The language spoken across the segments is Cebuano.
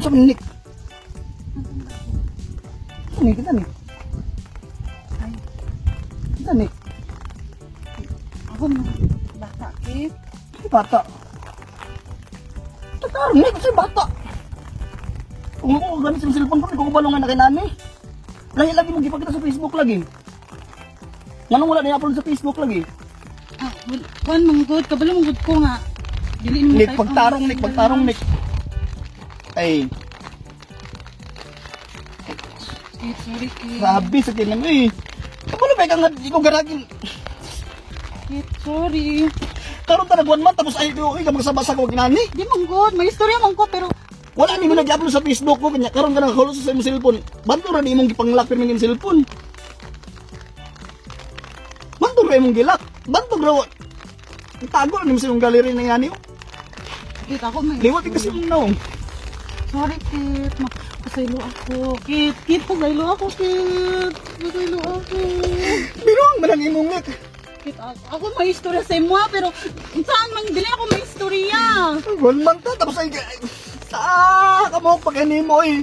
Sa Nick. Ni kita ni. Ay, Kita ni. ako mga bata, Kit. Bata. Tatarong ni kasi bata. Kung ako ganit sa cellphone ko, hindi ko kabalo nga na kay nani. Lahi lagi mo gipakita sa Facebook lagi. Nganong wala na i-upload sa Facebook lagi? Ah, kuan man gud, kabalo man gud ko nga. Dili nimo Nick, type ang pagtarong Nick, single pagtarong mom. Nick. Ay, Kit, sorry, Kit. grabe sa tinan mo eh. Kabalo ba ka nga, di ko garagin. Kit, sorry. Karon ta nag 1 month tapos ay okay ka magsabasa ko ginani. Di man gud, may istorya man ko pero Wala ni mo nag-upload sa Facebook ko kanya karon ka nakahulos sa imong cellphone. Banto ra ni imong gipanglock pirmi imong cellphone. Banto ra imong gilak. Banto ra. Itago ra nimo sa imong gallery na yani. Kit, ako may Liwat kasi imong naong. Sorry, Kit. Pasaylo ako. Kit, Kit, pasaylo ako, Kit. Pasaylo ako. Biruang man ang imong nik. Kit, ako may istorya sa imo, ah, pero saan man dili ako may istorya. 1 month ta tapos ay sa kamo pag mo eh.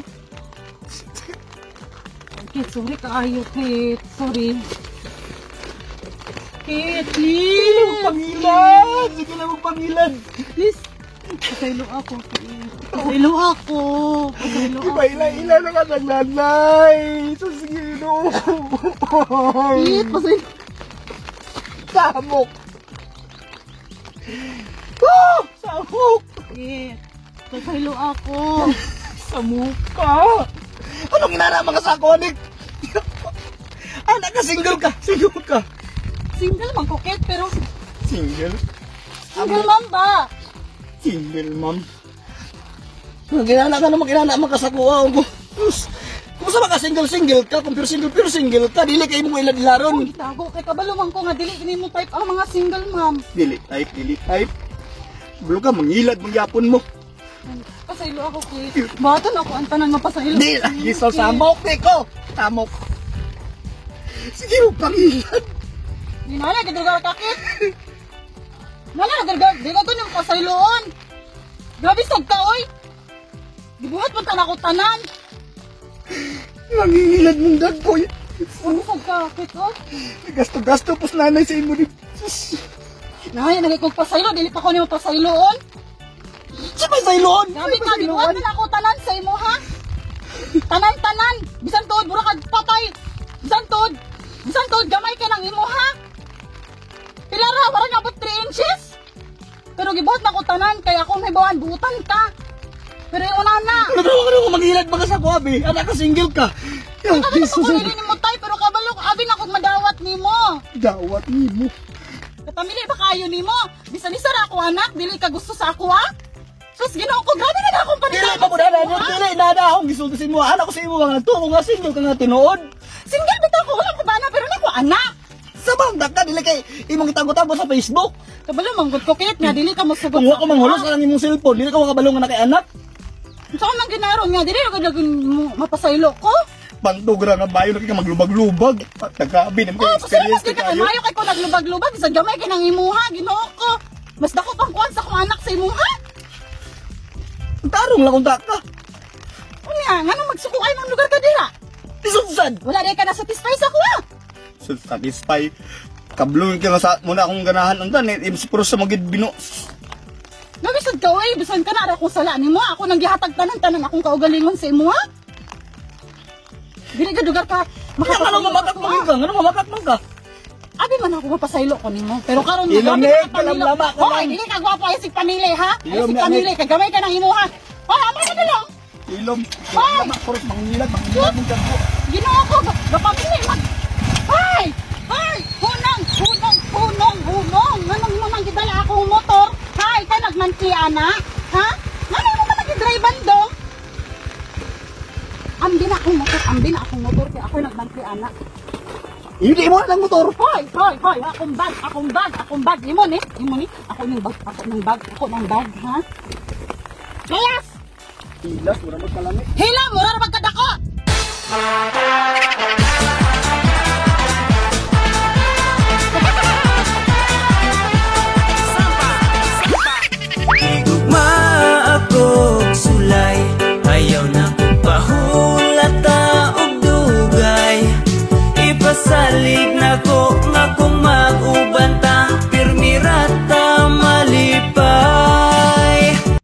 Kit, sorry kaayo, Kit. Sorry. Kit, Sige lang please. pangilad. Sige lang magpangilad. Please. Pasaylo ako, Kit. Pasaylo ako. Pasaylo ako. Iba ila ila na ka naglanay. So sige no. Kit, pasaylo. Samok. Oh, samok. Kit, pasaylo ako. Sa mukha. Anong inara mga sakonik? Anak ka, single ka. Single ka. Single man ko, Kit, pero Single? single man ba? Single, ma'am. Ginana ka naman, ginana man ka sa kuha. Kung sa ka single, single ka, kung pure single, pure single ka, dili kay mo ilad-ilaron. Tago kay kabalo man ko nga dili kini mo type ang mga single ma'am. Dili type, dili type. Bulo ka, mangilad, mangyapon mo. Pasaylo ako, Kit. Baton ako ang tanan mapasaylo. Di, lagi sa samok, Nico. Samok. Sige mo, pangilad. Di na na gidrugar ka, Kit. Nala na di ka ganyan pasayloon. Grabe sad ka oy. Gibuhat man tanan ako tanan. Nangingilad mong dagboy. Ano sad ka, Kit, oh? Gasto-gasto pos nanay sa imo ni. Sus. Nay, nagay kog pasaylo, dili pa ko nimo pasayloon. Sa pasayloon. Grabe ka, gibuhat man ako tanan sa imo ha. Tanan-tanan, bisan tuod bura kag patay. Bisan tuod gamay ka ng imo ha. Pila ra, wala nabot 3 inches. Pero gibuhat na ko tanan kay akong hibawan buutan ka. Pero yung una na. Ano ba ka manghilad mga sa kuwabi? Anak ka single ka. Ya, Kabalo ko kung dili nimo tay pero kabalo ko abi na kog madawat nimo. Dawat nimo. Kapamili ba kayo nimo? Bisan isa ra ako anak, dili ka gusto sa ako ha? Sus, Ginoo ko, grabe na akong Dili panitago pa mo sa na imo, ha? dili na na akong gisulti sa imo. Anak ko sa imo nga tuo nga single ka nga tinuod. Single bitaw ko, wala ko bana pero nako anak. Sa bangdak ka dili kay imong itago-tago sa Facebook. Kabalo manggod ko Kit nga dili ka mosugot. Kung wa ko manghulos lang imong cellphone, dili ka makabalo nga na kay anak. Sa man ginaron nga dili ra gud mapasaylo ko. Pantog ra nga bayo na kay ka maglubag-lubag. Nagkabi na mo Oh, pasaylo experience kay ka ka kayo. mayo kay ko naglubag-lubag sa gamay kay nang imuha, Ginoo ko. Mas dako pang kuan sa akong anak sa imuha. Tarong lang kung ta ka. Unya, ngano magsuko ay mong lugar ka dira? Isudsad. Wala di ka na satisfy sa kuha. So, satisfy. Kabluin ka nga sa muna akong ganahan unta ni puro sa magid bino. Nabisod ka oy, bisan ka na ra akong sala nimo, ako nang gihatag tanan-tanan akong kaugalingon sa imuha. Dili ka dugar ka Ano mamakak man ka? Ano mamakak man ka? Abi man ako mapasaylo ko nimo. Pero karon Ilong grabe nek, ka pamilya. kalamlama ka Hoy, lang. dili ka gwapo ay sig pamilya ha. Ay Ilong sig nek. pamilya kay gamay ka nang imuha. Hoy, amo ka na lang. Ilom. Hoy! Lama puros mangilad, mangilad mong dagko. Ginoo ko, gapamili mag. Hoy! Hoy! Hunong, hunong, hunong, hunong. Nganong mo man gidala akong motor? Hay, ka nagmanti ana? Ha? Nganong mo man nagidrive dong? Ambi na akong motor, ambi na akong motor kay ako nagmanti ana. Hindi mo na lang motor. Hoy, hoy, hoy, akong bag, akong bag, akong bag. Imo ni, imo ni. Ako ng bag, ako ng bag, ako ng bag, ha? Layas! Ilas, mura magkalami. Hila, mura ra magkadako! Igugma ako sulay. Ayaw Masalig nako.